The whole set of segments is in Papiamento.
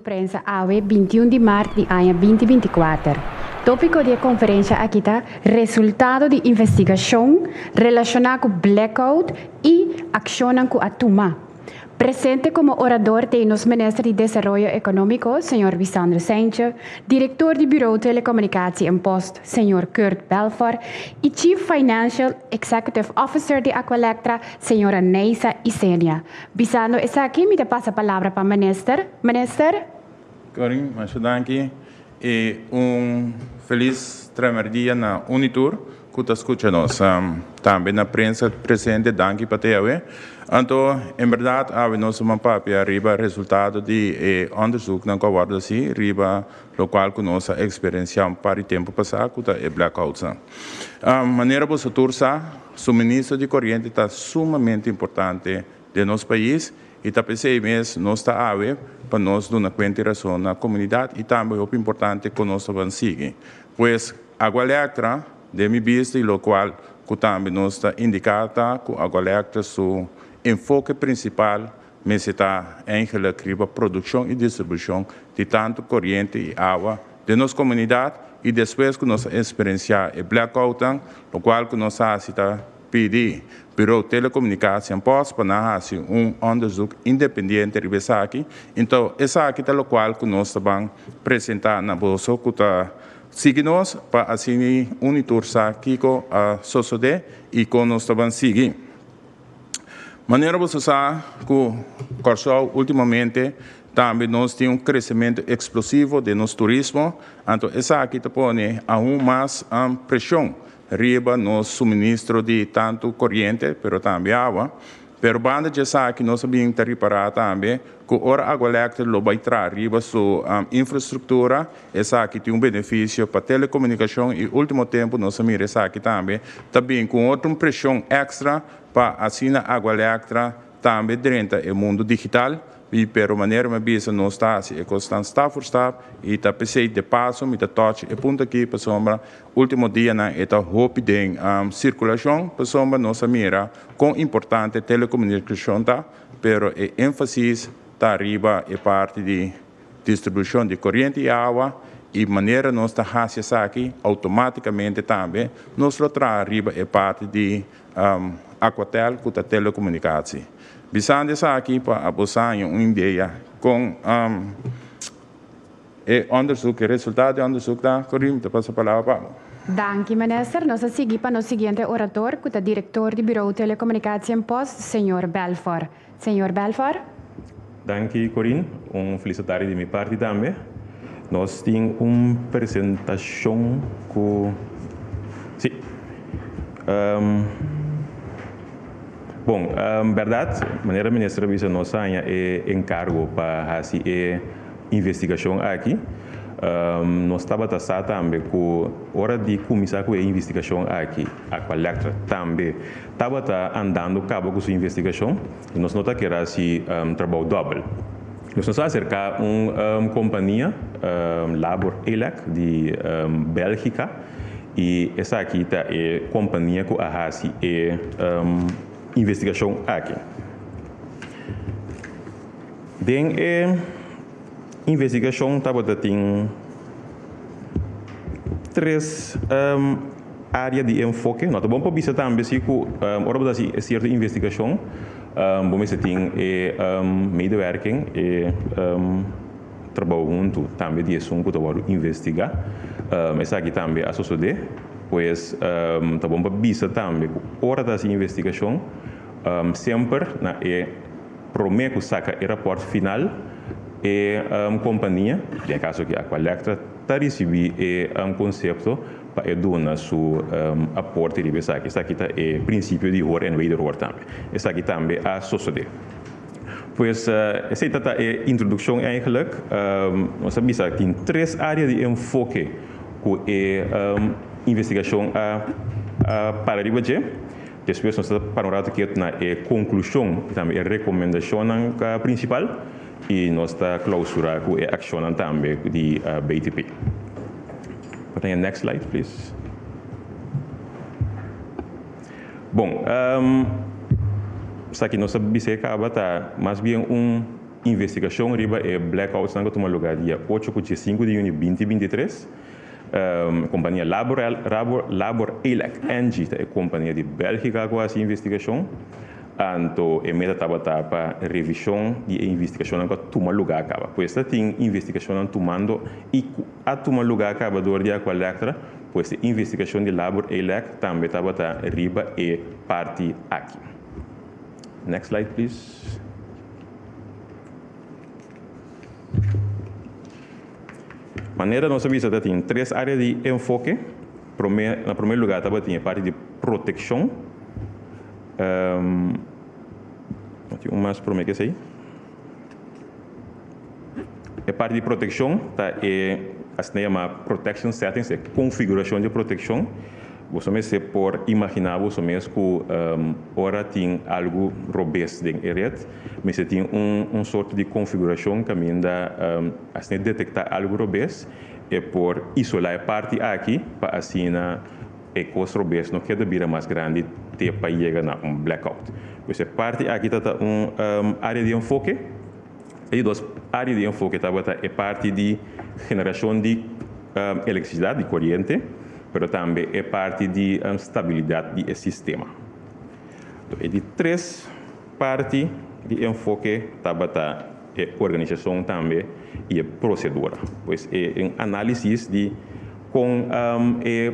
prensa awe 21 di maart di aña 2024. Topico di e conferencia aki ta resultado di investigacion relaciona cu blackout y accionnan cu a tuma. Presente como orador tin nos Minister di Desaroyo Economico, señor Wisandro Cijntje, Director di Bureau Telecommunicatie en Post, señor Kurt Belfor, y Chief Financial Executive Officer di Aqualectra, señora Neisa Isenia. Bisando esaki, mi ta pasa palabra pa Minister. Minister? Corin, masha danki y un feliz tramerdia na un y tur cu ta scucha nos. Tambe na prensa presente danki pa te awe. Anto en berdad awe nos a papia riba resultado di e onderzoeknan cu a wordo haci riba locual cu nos a experiencia un par di tempo pasa cu ta e blackoutsnan. Manera boso tur sa, suministro di coriente ta sumamente importante den nos pais y ta p'esey mes nos ta awe pa nos duna cuenta y razon na comunidad y tambe hopi importante con nos ta ban sigui. Pues Agualectra den mi bista y locual cu tambe nos ta indica ta cu Agualectra su enfoke principal mester ta eigenlijk riba produccion y distribucion di tanto coriente y awa den nos comunidad y despues cu nos a experiencia e blackoutnan locual cu nos a haci ta pidi Bureau Telecomunicatie en Post pa nan haci un onderzoek independiente riba esaki. Enton esaki ta locual cu nos ta ban presenta na boso cu ta sigui nos pa asina un y tur sa kico a sosode y con nos ta ban sigui. Manera boso sa cu Corsou ultimamente tambe nos tin un crecemento explosivo den nos turismo, anto esaki ta pone aun mas presion riba nos suministro di tantu koriente pero tambe awa. Pero banda di esaki nos a bin ta ripará tambe ku ora Agualectra lo bai traha riba su infrastruktura esaki tin un benefisio pa telekomunikashon i ultimo tempu nos a mira esaki tambe ta bin ku un otro preshon èkstra pa asina Agualectra tambe drenta e mundu digital. I pero manera mi a bisa nos ta hasi e kosnan stap for stap i ta p'esei de paso mi ta touch e punto aki pasobra Ultimo dianan e ta hopi den sirkulashon pasobra nos a mira kon importante telekomunikashon ta, pero e énfasis ta riba e parti di distribushon di koriente i awa i manera nos ta hasi esaki outomátikamente tambe nos lo traha riba e parti di Aquatel ku ta telekomunikasi. Bisando esaki pa a bo saña un idea kon. E onderzoek, e resultado di onderzoek ta, Corrie, mi ta pasa palabra pa bo. Danki, Minister. Nos a sigui pa nos siguiente orator, cu ta director di Bureau Telecomunicatie en Post, señor Belfor. Señor Belfor. Danki, Corine. Un felis tardi di mi parti tambe. Nos tin un presentacion cu, si. Bon, berdad, manera Minister a bisa nos a haña e encargo pa haci e investigashon aki. Nos tabata sa tambe ku ora di kuminsá ku e investigashon aki, Aqualectra tambe tabata andando kaba ku su investigashon i nos no ta kere hasi trabou dòbel. Nos nos a aserká un kompania, Labor Elec di Bèlgika, i esaki ta e kompania ku a hasi e investigashon aki. Den e investigashon tabata tin tres área di enfoke. No ta bon pa bisa tambe si ku ora bo ta hasi e sierto investigashon bo mester tin e medewerking, e trabou huntu tambe di esun ku ta wòrdu investigá. Esaki tambe a sosodé. Pues ta bon pa bisa tambe ku ora ta hasi investigashon semper na e Promé ku saka e rapòrt final, e kompania, den e kaso aki Aqualectra, ta risibí e konsepto pa e duna su aporte riba esaki. Esaki ta e prinsipio di hoor en wederhoor tambe. Esaki tambe a sosodé. Pues esei ta ta e introdukshon eigenlijk. Nos a bisa tin tres área di enfoke ku e investigashon a para riba dje. Despues nos ta para un rato ketu na e konklushon i tambe e rekomendashonnan prinsipal i nos ta klousurá ku e akshonnan tambe di BTP. Por tin e next slide please. Bon, esaki nos a bisa e kaba ta mas bien un. investigashon riba e blackoutsnan ku a tuma lugá dia ocho ku diesinku di yüni binti 23. Kompania Labor Labor Elec Engie ta e kompania di Bèlgika ku a hasi investigashon. Anto e meta tabata pa revishon di e investigashonnan ku a tuma lugá kaba. Pues ta tin investigashonnan tumando i ku a tuma lugá kaba dor di Aqualectra, pues e investigashon di Labor Elec tambe tabata riba e parti aki. Next slide please. Manera nos a bisa ta tin tres área di enfoke. Promé, na promé lugá tabatin e parti di protekshon. No tin un mas promé ke esei. E parti di protekshon ta e asina yamá protection settings, e konfigurashon di protekshon. Boso mester por imaginá boso mes ku ora tin algu robes den e ret, mester tin un sorto di konfigurashon kaminda asina e detektá algu robes, e por isolá e parti aki pa asina e kos robes no keda bira mas grandi te pa yega na un blackout. Pues e parti aki ta ta un área di enfoke. E di dos área di enfoke tabata e parti di generashon di elektrisidat, di koriente, pero tambe e parti di stabilidat di e sistema. E di tres parti di enfoke tabata e organisashon tambe i e prosedura. Pues e un análisis di kon e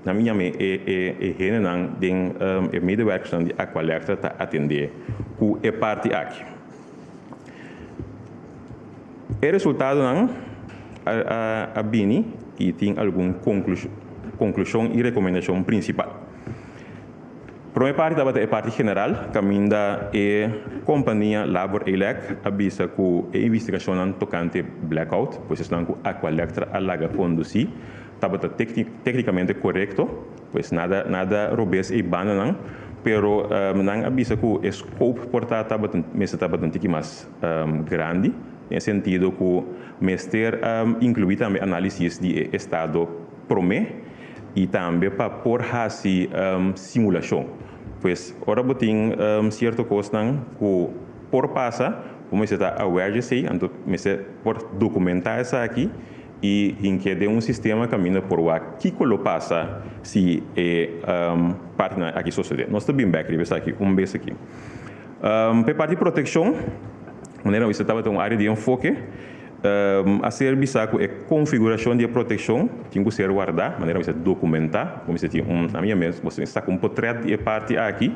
na mi yama e e hendenan den e medewerkersnan di Aqualectra ta atendé ku e parti aki. E resultadonan a bini i tin algun konklushon i rekomendashon prinsipal. Promé parti tabata e parti general kaminda e kompania Labor Elec a bisa ku e investigashonnan tokante blackout, pues esnan ku Aqualectra a laga kondusí, tabata téknikamente korekto, pues nada nada robes ei bandanan, pero nan a bisa ku e scope por ta tabata mester tabata un tiki mas grandi, den e sentido ku mester inkluí tambe análisis di e estado promé i tambe pa por hasi simulashon. Pues ora bo tin sierto kosnan ku por pasa, bo mester ta aware di esei, anto mester por dokumentá esaki i hink'é den un sistema kaminda por wak kiko lo pasa si e partinan aki sosodé. Nos ta bin bèk riba esaki un bes aki. Pa e parti protekshon, manera nos bisa tabata un área di enfoke. A ser bisa ku e konfigurashon di e protekshon tin ku ser wardá, manera mester dokumentá, bo mester tin un, na mi mes, bo mester saka un potrèt di e parti aki,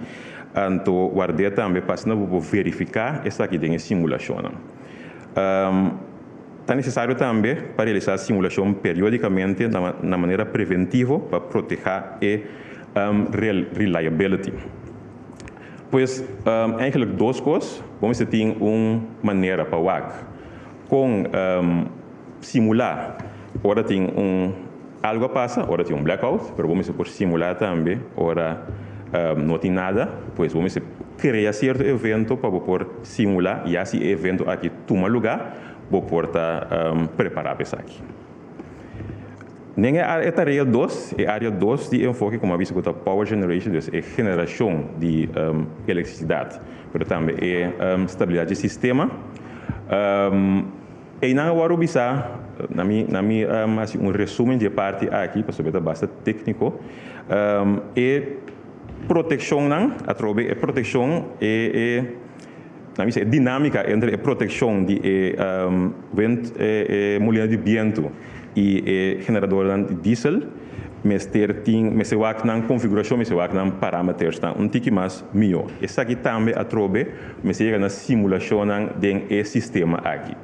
anto ward'é tambe pa asina bo por verifiká esaki den e simulashonnan. Ta nesesario tambe pa realisá simulashon periódikamente na manera preventivo pa protehá e reliability. Pues, eigenlijk dos kos, bo mester tin un manera pa wak kon simulá ora tin un algu a pasa, ora tin un blackout, pero bo mester por simulá tambe ora no tin nada, pues bo mester krea sierto evento pa bo por simulá, ya si e evento aki tuma lugá, bo por ta prepará pa esaki. Den e tarea dos, e área dos di enfoke komo a bisa ku ta power generation, dus e generashon di elektrisidat, pero tambe e stabilidat di sistema. Einan a wòrdu bisá, na mi na mi hasi un resumen di e parti aki pasobra e ta basta tékniko, e protekshonnan atrobe e protekshon e e. Nan bisa e dinámika entre e protekshon di e wind, e mulina di bientu i e generadornan di diesel mester tin, mester wak nan konfigurashon, mester wak nan parametersnan un tiki mas mihó. Esaki tambe atrobe mester yega na simulashonnan den e sistema aki.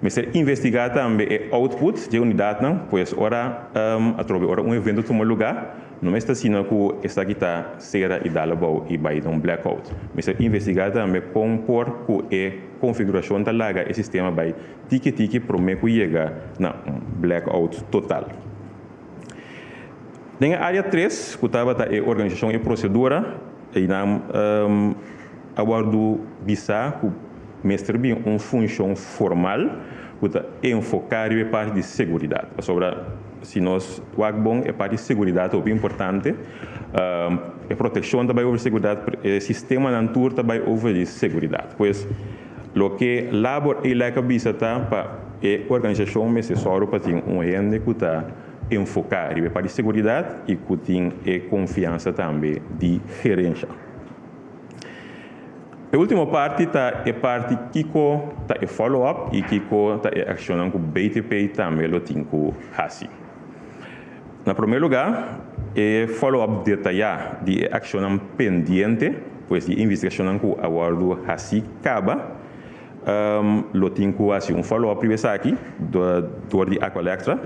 Mester investigá tambe e output dje unidatnan, pues ora atrobe ora un evento tuma lugá, no mester asina ku esaki ta sera i dal abou i bai na un blackout. Mester investigá tambe kon por ku e konfigurashon ta laga e sistema bai tiki tiki promé ku yega na un blackout total. Den e área tres, ku tabata e organisashon i prosedura, einan a wòrdu bisá ku mester bin un funshon formal ku ta enfoká riba e parti di seguridat. Pasobra si nos wak bon e parti di seguridat ta hopi importante, e protekshon ta bai over di seguridat, e sistemanan tur ta bai over di seguridat. Pues. Loke Labor Elec a bisa ta pa e organisashon mester sòru pa tin un hende ku ta enfoká riba e parti seguridat i ku tin e konfiansa tambe di gerensha. E último parti ta e parti kiko ta e follow up i kiko ta e akshonnan ku BTP tambe lo tin ku hasi. Na promé lugá, e follow up detayá di e akshonnan pendiente, pues di e investigashonnan ku a wòrdu hasí kaba, lo tin ku hasi un follow up riba esaki dor di Aqualectra.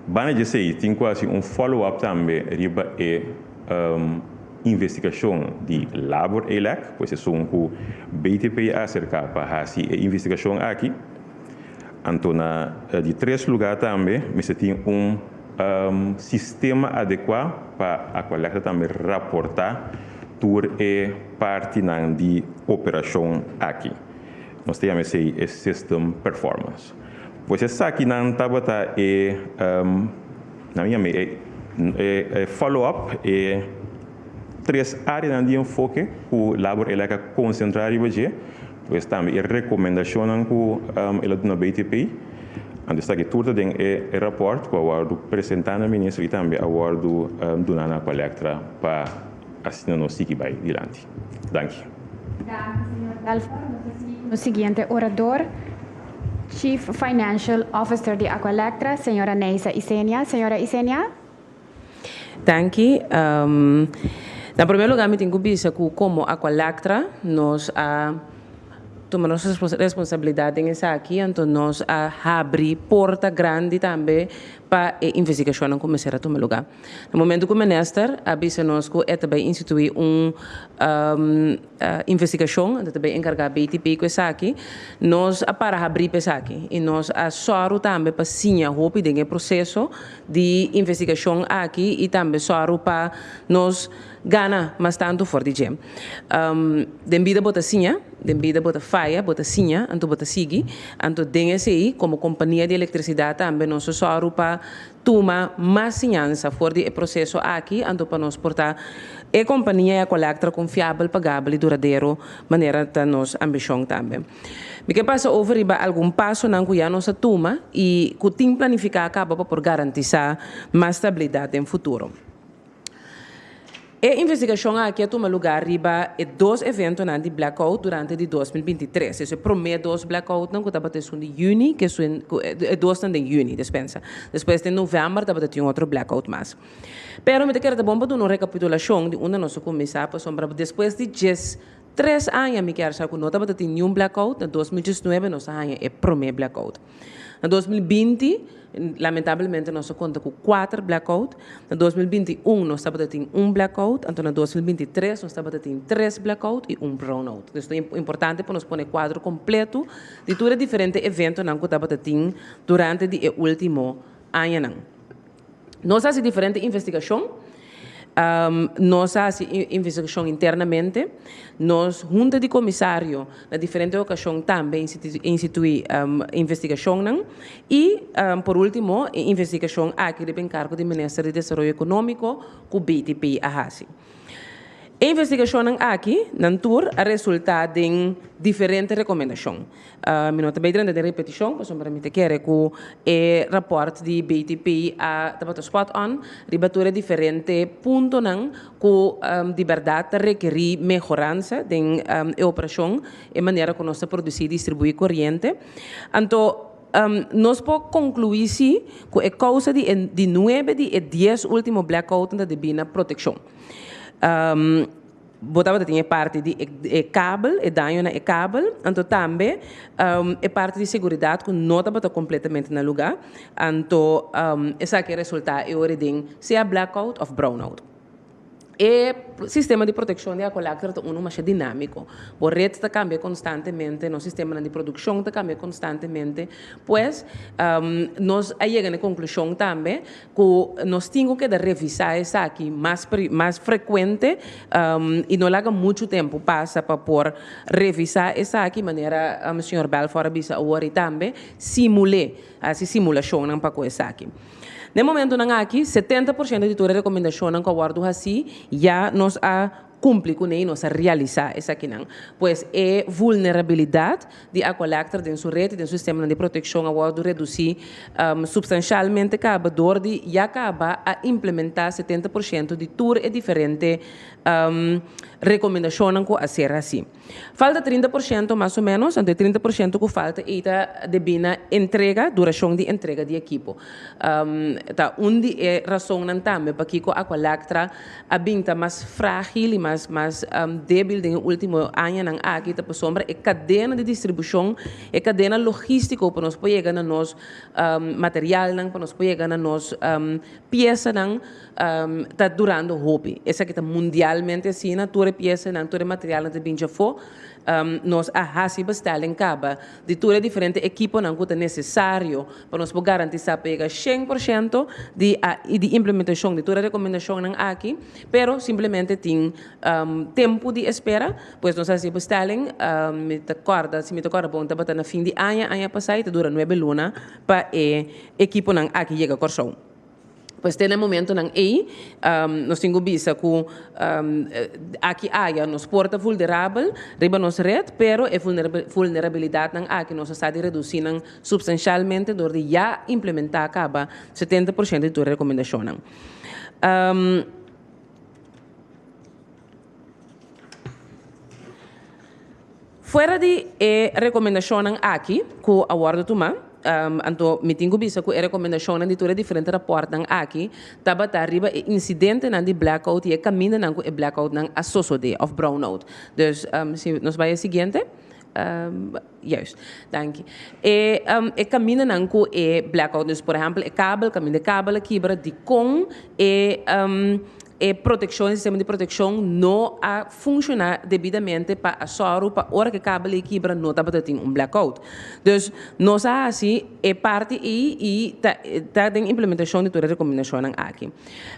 Banda di esei, tin ku hasi un follow up tambe riba e investigashon di Labor Elec, pues esun ku BTP a aserká pa hasi e investigashon aki. Anto na di tres lugá tambe mester tin un sistema adekuá pa Aqualectra tambe raportá tur e partinan di operashon aki. Nos ta yama esei e system performance. Pues esakinan tabata e nan yama e e follow up, e tres áreanan di enfoke ku Labor Elec a konsentrá riba dje. Pues tambe e rekomendashonnan ku el a duna BTP. Anto esaki tur ta den e rapòrt ku a wòrdu presentá na minister i tambe a wòrdu duná na Aqualectra pa asina nos sigui bai dilanti. Danki. Danki señor Belfort. Nos ta sigui ku nos siguiente orador, Chief Financial Officer di Aqualectra, señora Neisa Isenia. Señora Isenia. Danki. Na prome lugar mi tin cu bisa cu como Aqualectra nos a tuma nos responsabilidad den esaki, anto nos a habri porta grandi tambe pa e investigacionnan cu mester a tuma lugar. Na momento cu minister a bisa nos cu e ta bay institui un investigashon, anto ta bay enkargá BTP ku esaki. Nos a para habrí pa esaki i nos a sòru tambe pa siña hopi den e proseso di investigashon aki i tambe sòru pa nos gana mas tantu for di dje. Den bida bo ta siña, den bida bo ta faya, bo ta siña, anto bo ta sigui. Anto den esei, komo kompania di elektrisidat tambe nos a sòru pa Tuma mas siñansa for di e proseso aki anto pa nos por ta e kompania i Aqualectra konfiabel, pagabel i duradero manera ta nos ambishon tambe. Mi ke pasa over riba algun pasonan ku ya nos a tuma i ku tin planifiká kaba pa por garantisá mas stabilidat den futuro. E investigashon aki a tuma lugá riba e dos eventonan di blackout durante di 2023. Eso e promé dos blackoutnan ku tabata esun di yüni ku esun ku e dosnan den yüni, despensa. Despues den novèmber tabata tin otro blackout mas. Pero mi ta kere ta bon pa duna un rekapitulashon di unda nos a kuminsá pasobra despues di djes tres aña mi kier sa ku no tabata tin niun blackout, na 2019 nos a haña e promé blackout. Na 2020, lamentablemente nos a konta ku kuater blackout. Na 2021 nos tabata tin un blackout, anto na 2023 nos tabata tin tres blackout i un brownout. Dus ta importante pa nos pone kuadro kompleto di tur e diferente eventonan ku tabata tin durante di e último añanan. Nos a hasi diferente investigashon. Nos a hasi investigashon internamente. Nos hunta di komisario na diferente okashon tambe instituí investigashonnan. I por último e investigashon aki riba enkargo di Minister di Desaroyo Ekonómiko ku BTP a hasi. E investigashonnan aki nan tur a resultá den diferente rekomendashon. Mi no ta bay drenta den repetishon pasobra mi ta kere ku e rapòrt di BTP a tabata spot on riba tur e diferente puntonan ku di bèrdat ta rekerí mehoransa den e operashon, e manera ku nos ta produsí i distribuí koriente. Anto nos por konkluí si ku e kousa di e di nuebe di e dies último blackoutnan ta debí na protekshon. Bo tabata tin e parti di e kabel, e daño na e kabel, anto tambe e parti di seguridat ku no tabata kompletamente na lugá, anto esaki a resultá e ora den sea blackout òf brownout. E sistema di protekshon di Aqualectra ta unu masha dinámiko. Bo ret ta kambia konstantemente, nos sistemanan di produkshon ta kambia konstantemente, pues nos a yega na e konklushon tambe Ku nos tin ku keda revisá esaki mas mas frekuente i no laga muchu tempu pasa pa por revisá esaki manera señor Belfort a bisa awor i tambe simul'é, hasi simulashonnan pa ku esaki. Den momentunan aki 70% di tur e rekomendashonnan ku a wòrdu hasí ya nos a. kumpli kuné i nos a realisá esakinan. Pues e vulnerabilidat di Aqualectra den su ret i den su sistemanan di protekshon a wòrdu redusí supstanshalmente kaba dor di ya kaba a implementá 70% di tur e diferente rekomendashonnan ku a ser hasí. Falta 30% mas o ménos, anto e 30% ku falta ei ta debí na entrega, durashon di entrega di ekipo. Ta un di e rasonnan tambe pakiko Aqualectra a bin ta mas frágil i mas mas débil den e último añanan aki ta pasobra e kadena di distribushon, e kadena logístiko pa nos por yega na nos materialnan, pa nos por yega na nos piesanan ta durando hopi. Esaki ta mundialmente asina, tur e piesanan, tur e materialnan ta bin djafó. Nos a hasi bestelling kaba di tur e diferente ekiponan ku ta nesesario pa nos por garantisá pa yega 100% di a di implementashon di tur e rekomendashonnan aki, pero simplemente tin tempu di espera, pues nos a hasi bestelling, mi ta kòrda, si mi ta kòrda bon tabata na fin di aña, aña pasá i ta dura nuebe luna pa e ekiponan aki yega Kòrsou. Pues te na e momentonan ei, nos tin ku bisa ku aki aya nos por ta vulderabel riba nos ret, pero e vulnerabilidatnan aki nos a sa di redusí nan supstanshalmente dor di ya implementá kaba 70% di tur e rekomendashonnan. Fuera di e rekomendashonnan aki ku a wòrdu tumá, anto mi tin ku bisa ku e rekomendashonnan di tur e diferente rapòrtnan aki tabata riba e insidentenan di blackout i e kamindanan ku e blackoutnan a sosodé òf brownout. Dus si nos bai e siguiente. Juist, danki. E e kamindanan ku e blackout, dus por ehèmpel e kabel, kaminda e kabel a kibra, dikon e E protekshon, e sistema di protekshon no a funshoná debidamente pa a sòru pa ora ku e kabel ei kibra no tabata tin un blackout. Dus nos a hasi e parti ei i ta ta den implementashon di tur e rekomendashonnan aki.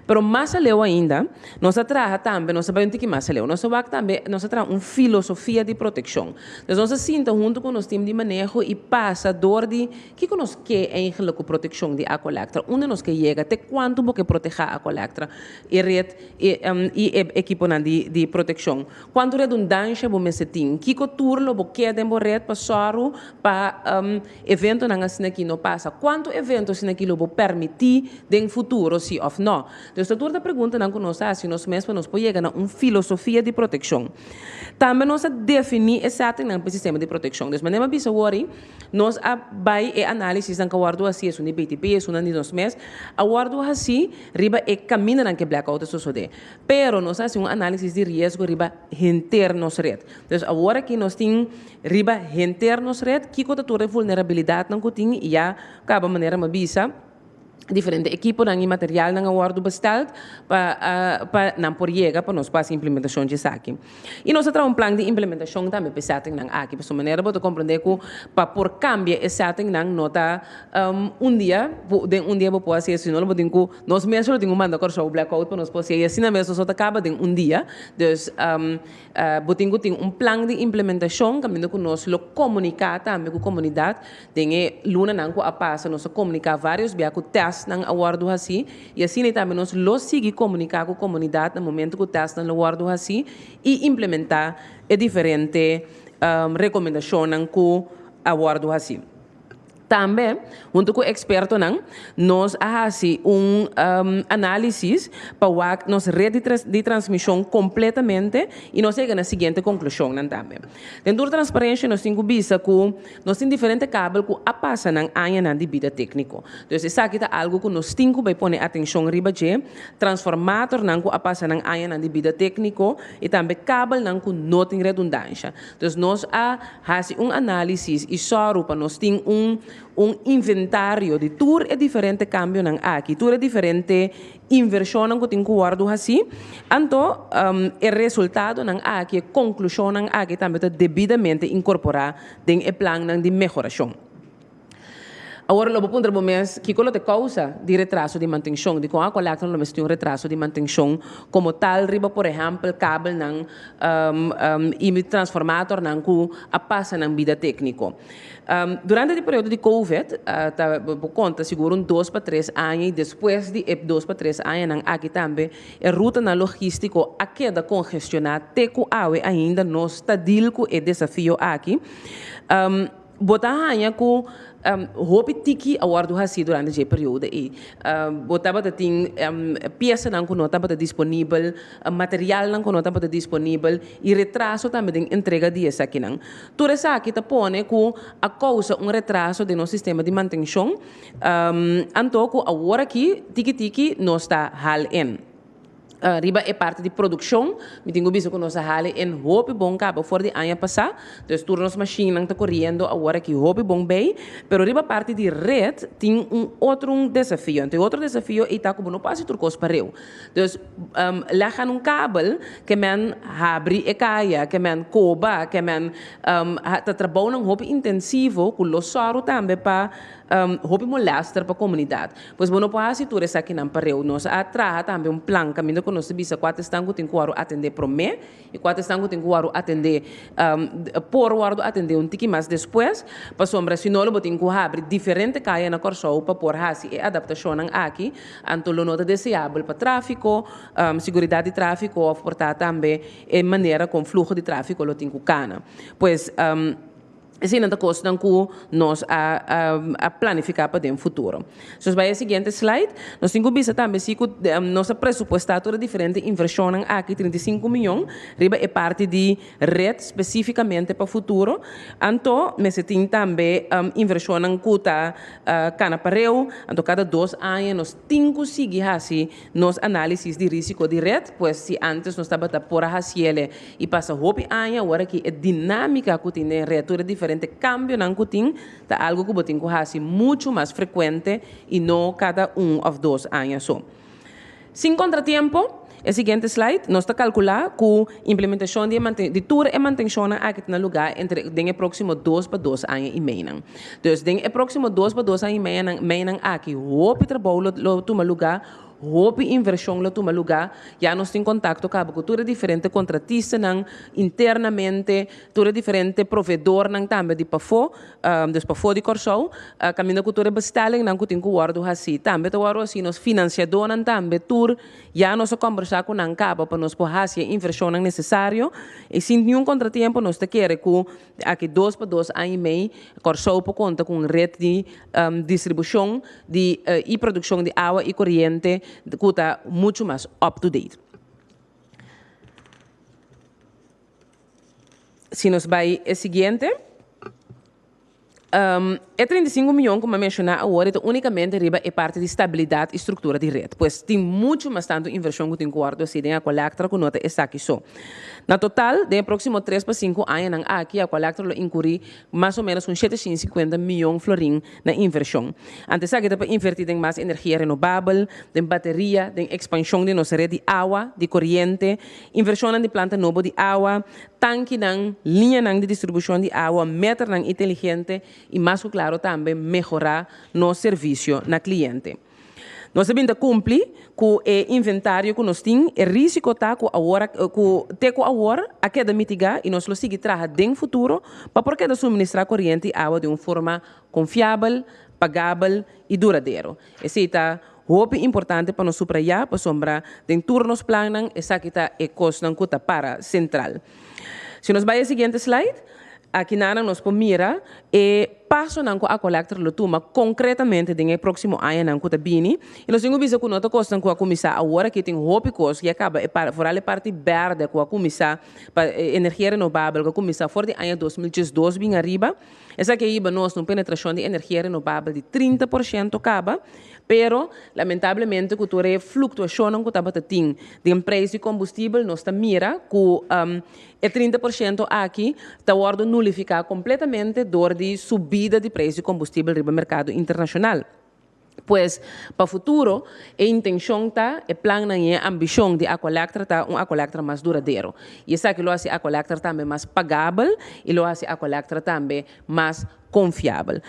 Pero mas aleu ainda nos a traha tambe, nos a bai un tiki mas aleu, nos a wak tambe, nos a traha un filosofia di protekshon. Dus nos a sinta huntu ku nos tim di maneho i pasa dor di Kiko nos ke eigenlijk ku protekshon di Aqualectra? Unda nos ke yega? Te kuantu bo ke protehá Aqualectra, e ret i e ekiponan di protekshon? Kuantu redundansha bo mester tin? Kiko tur lo bo ke den bo ret pa sòru pa eventonan asin'aki no pasa? Kuantu evento asin'aki lo bo permití den futuro, si òf nò? Dus ta tur ta preguntanan ku nos ta hasi nos mes pa nos por yega na un filosofia di protekshon. Tambe nos a definí e settingnan pa e sistema di protekshon. Dus manera mi a bisa wor ei, Nos a bai e análisisnan ku a wòrdu hasí, esun di BTP, esunnan di nos mes, a wòrdu hasí riba e kamindanan ku e blackout a sosodé. Pero nos a hasi un análisis di riesgo riba henter nos ret. Dus awor aki nos tin riba henter nos ret kiko ta tur e vulnerabilidatnan ku tin i ya kaba manera mi a bisa, Diferente ekiponan i materialnan a wòrdu bestèld pa pa nan por yega pa nos por hasi implementashon dje esaki. I nos a traha un plan di implementashon tambe pa e settingnan aki. Pasobra manera bo ta komprendé ku pa por kambia e settingnan no ta un dia den un dia bo por hasi esei no lo bo tin ku nos mes lo tin ku manda Kòrsou blackout pa nos por hasi i asina mes nos no ta kaba den un dia. Dus bo tin ku tin un plan di implementashon kaminda ku nos lo komuniká tambe ku komunidat. Den e lunanan ku a pasa nos a komuniká vários bia ku tèstnan a wòrdu hasí i asina tambe nos lo sigui komuniká ku komunidat na momentu ku tèstnan lo wòrdu hasí i implementá e diferente rekomendashonnan ku a wòrdu hasí. Tambe, huntu ku ekspertonan, nos a hasi un análisis pa wak nos ret di transmishon kompletamente i nos a yega na siguiente konklushonnan tambe. Den tur transparensha nos tin ku bisa ku Nos tin diferente kabel ku a pasa nan añanan di bida tékniko. Dus esaki ta algu ku nos tin ku bai pone atenshon riba dje, transformatornan ku a pasa nan añanan di bida tékniko i tambe kabelnan ku no tin redundansha. Dus nos a hasi un análisis i sòru pa nos tin un un inventario di tur e diferente kambionan aki, tur e diferente Invershonnan ku tin ku wòrdu hasí, anto e resultadonan aki, e konklushonnan aki tambe ta debidamente inkorporá den e plannan di mehorashon. Awor lo bo puntra bo mes kiko lo ta e kousa di retraso di mantenshon, dikon Aqualectra lo mester tin un retraso di mantenshon komo tal riba por ehèmpel kabelnan i transformatornan ku a pasa nan bida tékniko. Durante di periodo di Covid ta bo konta sigur un dos pa tres aña i despues di e dos pa tres añanan aki tambe e rutanan logístiko a keda kongestioná te ku awe ainda nos ta dil ku e desafio aki. Bo ta haña ku hopi tiki a wòrdu hasí durante dje periodo ei. Bo tabata tin piesanan ku no tabata disponibel, materialnan ku no tabata disponibel i retraso tambe den entrega di esakinan. Tur esaki ta pone ku a kousa un retraso den nos sistema di mantenshon, anto ku awor aki tiki tiki nos ta hal en. Riba e parti di produkshon, mi tin ku bisa ku nos a hali en hopi bon kaba for di aña pasá. Dus tur nos mashinnan ta koriendo awor aki hopi bon bei. Pero riba parti di ret tin un otro un desafio. Anto e otro desafio ei ta ku bo no por hasi tur kos pareu. Dus lèg aan un kabel ke men habri e kaya, ke men koba, ke men ta trabounan hopi intensivo ku lo sòru tambe pa Hopi molester pa komunidat. Pues bo no por hasi tur esakinan pareu. Nos a traha tambe un plan kaminda ku nos ta bisa kua ta esnan ku tin ku wòrdu atendé promé i kua ta esnan ku tin ku wòrdu atendé por wòrdu atendé un tiki mas despues, pasobra si no lo bo tin ku habri diferente kaya na Kòrsou pa por hasi e adaptashonnan aki, anto lo no ta deseabel pa tráfiko, siguridat di tráfiko òf por ta tambe e manera kon fluho di tráfiko lo tin ku kana. Pues. Eseinan ta kosnan ku nos a a planifiká pa den futuro. Si nos bai e siguiente slide, nos tin ku bisa tambe si ku nos a presupuestá tur e diferente invershonnan aki, 35 mion, riba e parti di ret spesífikamente pa futuro. Anto mester tin tambe invershonnan ku ta kana pareu, anto kada dos aña nos tin ku sigui hasi nos análisis di rísiko di ret, pues si antes nos tabata por a hasiele i pasa hopi aña, awor aki e dinámika ku tin den ret, tur e diferente kambionan ku tin, ta algu ku bo tin ku hasi muchu mas frekuente i no kada un òf dos aña so. Sin kontratiempo, e siguiente slide, nos ta kalkulá ku implementashon di e di tur e mantenshonnan aki ta na lugá entre den e próksimo dos pa dos aña i meinan. Dus den e próksimo dos pa dos aña i meinan meinan aki hopi trabou lo lo tuma lugá, Hopi invershon lo tuma lugá, ya nos tin kontakto kaba ku tur e diferente kontratistanan internamente, tur e diferente proveedornan tambe di pafó, dus pafó di Kòrsou, kaminda ku tur e bestellingnan ku tin ku wòrdu hasí tambe ta wòrdu hasí, nos finansiadónan tambe tur ya nos a kòmbersá ku nan kaba pa nos por hasi e invershonnan nesesario i sin niun kontratiempo nos ta kere ku Aki dos pa dos aña i mei, Kòrsou por konta ku un ret di distribushon di i produkshon di awa i koriente ku ta muchu mas up to date. Si nos bai e siguiente. E 35 miyon ku mi a menshoná awor e ta únikamente riba e parti di stabilidat i struktura di ret. Pues tin muchu mas tantu invershon ku tin ku wòrdu hasi den Aqualectra ku no ta esaki so. Na total, den e próksimo tres pa sinku añanan aki Aqualectra lo inkurí mas o ménos un 750 miyon florin na invershon. Ante esaki ta pa invertí den mas energia renobabel, den bateria, den ekspanshon di nos ret di awa, di koriente, invershonnan di planta nobo di awa, tankinan, liñanan di distribushon di awa, meternan inteligente i mas ku klaro tambe mehorá nos servisio na kliente. Nos a bin ta kumpli ku e inventario ku nos tin, e risiko ta ku awor ku te ku awor a keda mitigá i nos lo sigui traha den futuro pa por keda suministrá koriente i awa di un forma konfiabel, pagabel i duradero. Esei ta hopi importante pa nos subrayá pasobra den tur nos plannan esaki ta e kosnan ku ta para sentral. Si nos bai e siguiente slide, aki nanan nos por mira e pasonan ku Aqualectra lo tuma konkretamente den e próksimo añanan ku ta bini. I nos tin ku bisa ku no ta kosnan ku a kuminsá awor, aki tin hopi kos ya kaba e foral e parti bèrdè ku a kuminsá pa energia renobabel ku a kuminsá for di aña 2012 bin ariba. Esaki a hiba nos na un penetrashon di energia renobabel di 30% kaba, pero lamentablemente ku tur e fluktuashonnan ku tabata tin den preis di kombustibel nos ta mira ku e 30% aki ta wòrdu nulifiká kompletamente dor di subida di preis di kombustibel riba merkado internashonal. Pues, pa futuro, e intencion ta, e plannan y e ambicion di Aqualectra ta un Aqualectra mas duradero. Y esaki lo haci Aqualectra tambe mas pagabel y lo haci Aqualectra tambe mas confiabel.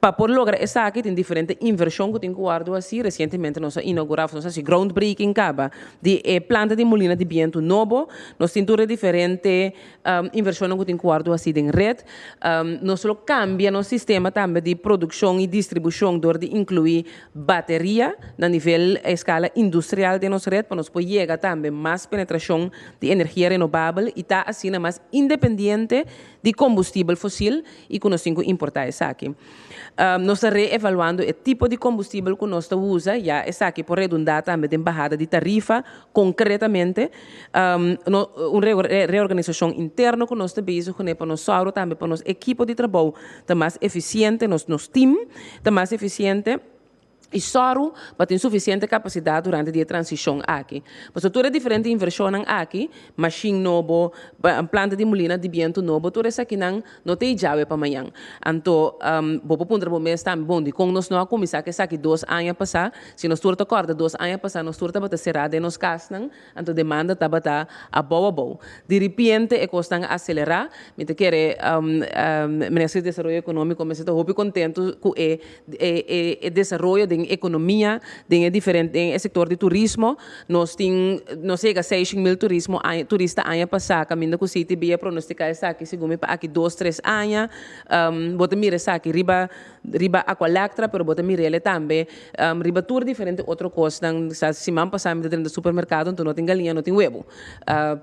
Pa por logra esaki tin diferente invershon ku tin ku wòrdu hasi. Resientemente nos a inougurá òf nos a hasi groundbreaking kaba di e planta di mulina di bientu nobo. Nos tin tur e diferente invershonnan ku tin ku wòrdu hasi den ret. Nos lo kambia nos sistema tambe di produkshon i distribushon dor di inkluí bateria na nivel eskala industrial den nos ret pa nos por yega tambe mas penetrashon di energia renobabel i ta asina mas independiente di kombustibel fosil i ku nos tin ku importá esaki. Nos ta reevaluando e tipo di kombustibel ku nos ta usa, ya esaki por redundá tambe den bahada di tarifa konkretamente. Un reorganisashon interno ku nos ta bezig kuné pa nos sòru tambe pa nos ekipo di trabou ta mas efisiente, nos tim ta mas efisiente. I sòru pa tin sufisiente kapasidat durante di e transishon aki. Pasobra tur e diferente invershonnan aki, mashin nobo, planta di mulina di bientu nobo, tur esakinan no ta e djawe pa mañan. Anto, bo por puntra bo mes tambe, bon, dikon nos no a kuminsá ku esaki dos aña pasá? Si nos tur ta kòrda dos aña pasá nos tur tabata será den nos kasnan, Anto demanda tabata abou abou. Di ripiente e kosnan a aselerá. Mi ta kere Minister di Desaroyo Ekonómiko mester ta hopi kontentu ku e e desaroyo den ekonomia, den e diferente den e sektor di turismo. Nos tin nos yega seishin mil turismo aña turista aña pasá kaminda ku CTB a pronostiká esaki segun mi pa aki dos tres aña. Bo ta mira esaki riba riba Aqualectra pero bo ta mir'el tambe riba tur diferente otro kosnan. Sa siman pasá mi ta drenta supermerkado anto no tin galiña no tin webu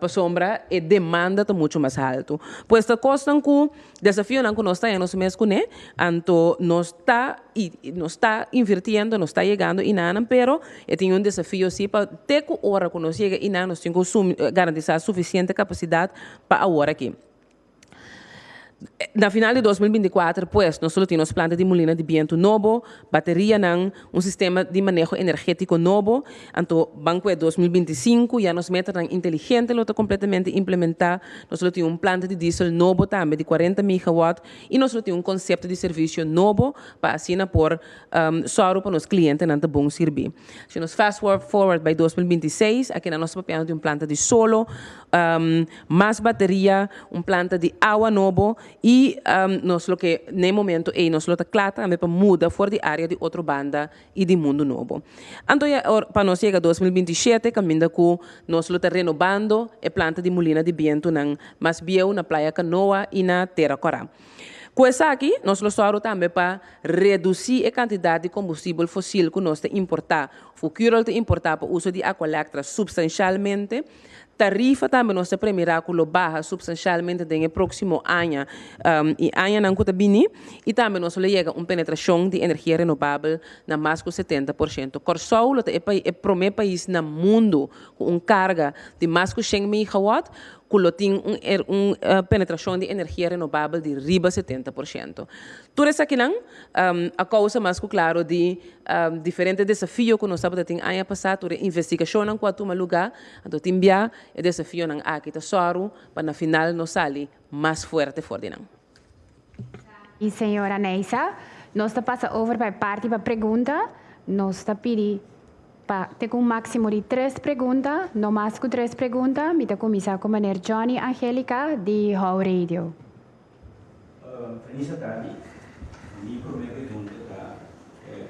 pasobra e demanda ta muchu mas haltu. Pues ta kosnan ku desafionan ku nos ta haña nos mes kuné anto nos ta i nos ta invirtiendo nos ta yegando inanan pero e tin un desafio si pa te ku ora ku nos yega inan nos tin ku garantisá sufisiente kapasidat pa awor aki. Na final di 2024, pues, nos lo tin nos planta di mulina di bientu nobo, baterianan, un sistema di maneho energétiko nobo. Anto, ban ku e 2025, ya nos meternan inteligente lo ta kompletamente implementá. Nos lo tin un planta di diesel nobo tambe di 40 megawatt i nos lo tin un konsepto di servisio nobo pa asina por sòru pa nos klientenan ta bon sirbí. Si nos fast forward bai 2026, akinan nos ta papiando di un planta di solo, mas bateria, un planta di awa nobo i nos lo ke na e momento ei nos lo ta kla tambe pa muda for di área di otro banda i di mundu nobo. Anto ya pa nos yega 2027 kaminda ku nos lo ta renobando e planta di mulina di bientunan mas bieu na Playa Kanoa i na Tera Kòrá. Ku esaki, nos lo sòru tambe pa redusí e kantidat di kombustibel fosil ku nos ta importá òf ku Curol ta importá pa uso di Aqualectra supstanshalmente. Tarifa tambe nos ta premirá ku lo baha supstanshalmente den e próksimo aña i añanan ku ta bini. I tambe nos lo yega un penetrashon di energia renobabel na mas ku 70%. Kòrsou lo ta e promé pais na mundu ku un karga di mas ku shen megawatt ku lo tin un un penetrashon di energia renobabel di riba 70%. Tur esakinan a kousa mas ku klaro di diferente desafio ku nos tabata tin aña pasá, tur e investigashonnan ku a tuma lugá, anto tin bia e desafionan aki ta sòru pa na final nos sali mas fuerte for di nan. I señora Neisa, nos ta pasa over pa e parti pa pregunta. Nos ta pidi Pa te ku un máksimo di tres pregunta, no mas ku tres pregunta, mi ta kuminsá ku meneer Johnny Angelica di How Radio. Felis atardi. Mi promé pregunta ta,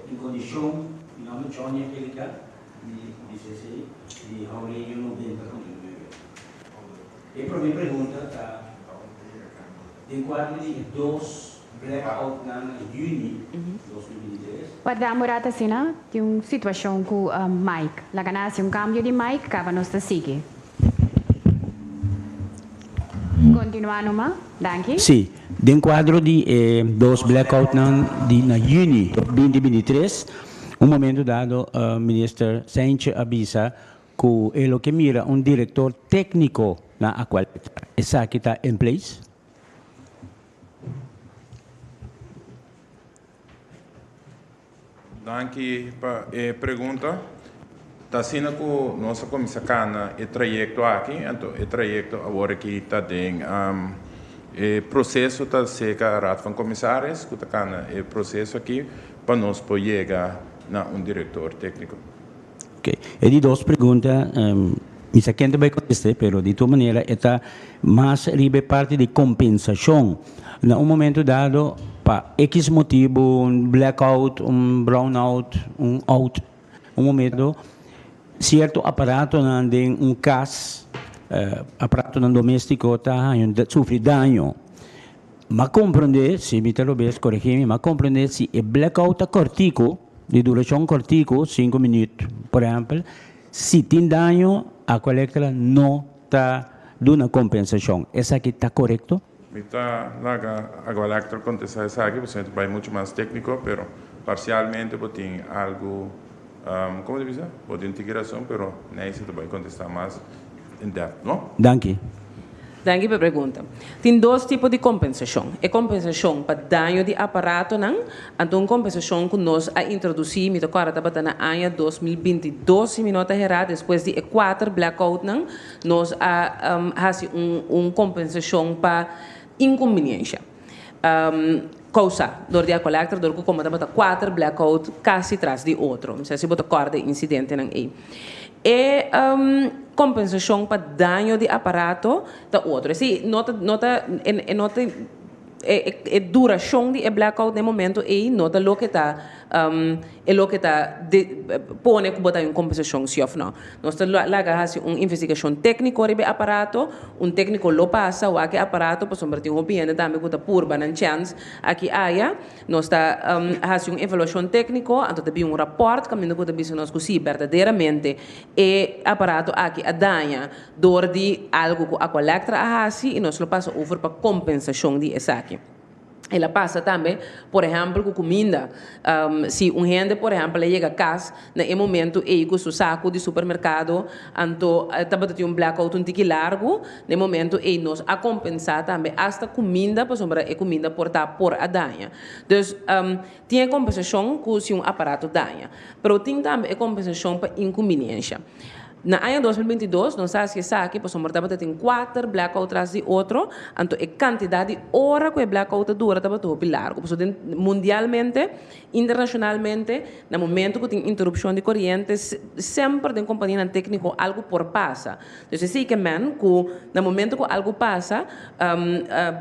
En kondishon, mi nòmber Johnny Angelica, mi bisa esei, di How Radio 90.9. E promé pregunta ta, Den kuadro di e dos blackoutnan na yüni 2023, Warda un rat asina, tin un situacion cu mic. Laga nan haci un cambio di mic, caba nos ta sigui. Continua numa. Danki. Sí, den cuadro di e dos blackoutnan di na yüni 2023, un momento dado Minister Cijntje a bisa Ku e lo ke mira un direktor tékniko na Aqualectra. Esaki ta in place? Danki pa e pregunta. Ta asina ku nos a kuminsá kana e trayekto aki, anto e trayekto awor aki ta den e proseso ta serka Raad van Commissaris ku ta kana e proseso aki pa nos por yega na un direktor tékniko. Ok, e di dos pregunta, mi sa ken ta bai kontest'é, pero di tur manera e ta mas riba e parti di kompensashon. Na un momento dado, Pa X motibu, un blackout, un brownout, un out, un momento, sierto aparatonan den un kas, aparatonan doméstiko ta haña sufri daño. M'a komprondé, si mi ta robes, koregí mi, m'a komprondé si e blackout ta kòrtiku, di durashon kòrtiku, sinku minüt, por ehèmpel, si tin daño, Aqualectra no ta duna kompensashon. Esaki ta korekto? Mi ta laga Aqualectra kontestá esaki, pasobra ta bai muchu mas tékniko, pero parsialmente bo tin algu, komo ta bisa? Bo tin tiki rason, pero Neisa ta bai kontestá mas in depth, no? Danki. Danki pa e pregunta. Tin dos tipo di kompensashon. E kompensashon pa daño di aparatonan, anto un kompensashon ku nos a introdusí, mi ta kòrda tabata na aña 2022 si mi no ta herá, despues di e kuater blackoutnan, nos a hasi un un kompensashon pa inkumbiniensha kousá dor di Aqualectra dor ku komo tabata kuater blackout kasi tras di otro. Mi sa si bo ta kòrda e insidentenan ei. E kompensashon pa daño di aparato ta otro. Esei no ta no ta e no ta e e durashon di e blackout na e momento ei no ta loke ta e loke ta pone ku bo ta un kompensashon si òf no. Nos ta laga hasi un investigashon tékniko riba e aparato. Un tékniko lo pasa wak e aparato pasobra tin hopi hende tambe ku ta purba nan chèns aki aya. Nos ta hasi un evaluashon tékniko, anto ta bin un rapòrt kaminda ku ta bisa nos ku si berdaderamente e aparato aki a daña dor di algu ku Aqualectra a hasi i nos lo pasa over pa kompensashon di esaki. El a pasa tambe, por ehèmpel, ku kuminda. Si un hende, por ehèmpel, a yega kas na e momentu ei ku su saku di supermerkado, anto tabata tin un blackout un tiki largu, na e momentu ei nos a kompensá tambe asta kuminda, pasobra e kuminda por ta por a daña. Dus, tin e kompensashon ku si un aparato daña. Pero tin tambe e kompensashon pa inkumbiniensha. Na aña 2022 nos a hasi esaki pasobra tabata tin kuater blackout tras di otro, anto e kantidat di ora ku e blackout ta dura tabata hopi largu. Pasobra den mundialmente, internashonalmente, na momento ku tin interupshon di koriente semper den kompanianan tékniko algu por pasa. Dus esei ke men ku na momento ku algu pasa